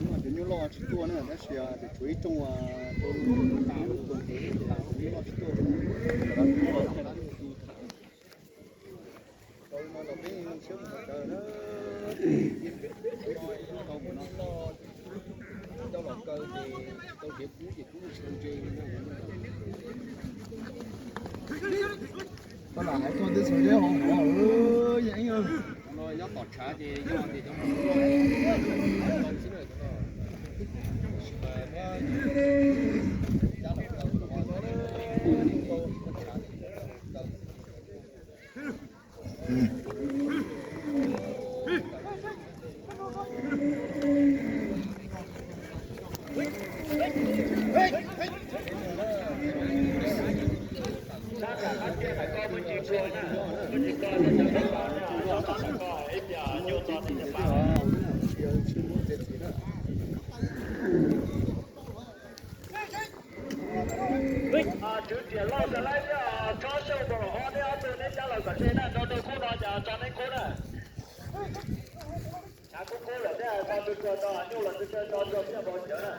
Cov nyuj loj tsis tuaj na, tab sis cov tshuav ib rooj uas rau tas lub koog ces cov nyuj loj tsis tuaj. Tau no los peb siab mus kaw na. Tau mus no loj, tau los kaw ces tsis tau kev kub ces kub tsis tau ntse li. Koj lam hais txog tej xyov zeb hov hov, yeej no nyob tom tshav ces yog tias cov mus tau xwb na. Tab sis mas muab cab los kaw, Tswv Riam Lauj Xas Laib thiab Tsob Xyooj Npaus Los Ob, neb ob tug neb cab los kom ze na, nrog rau khub no cas tso neb khub na. Tshav kub kub lawm thiab, tso tsuag tsuag tso, nyuj los tsuag tsuag tso, tsuag tsuag tso npaum cawv na.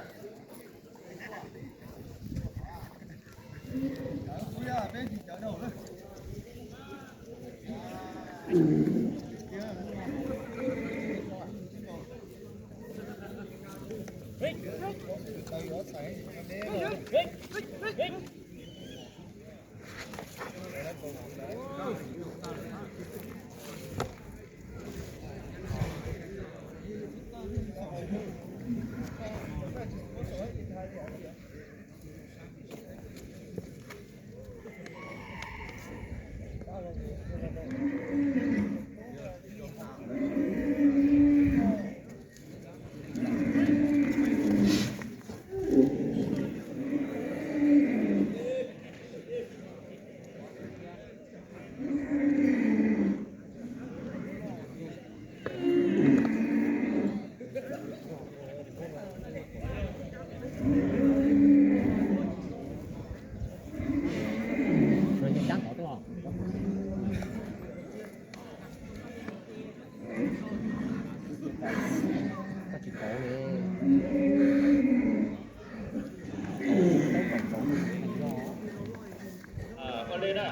Ua li na,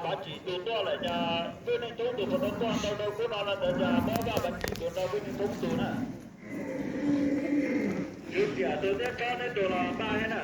Vav Tsim tus tuaj lawm cas Vwj Neej Thoob tus puas tau tuaj? Ntau ntau kub no los ntawd cas muab Vaj Vav Tsim tus nrog Vwj Neej Thoob tus na. Tswv Riam tus thiab Tsob neb tus los npaj thiab na.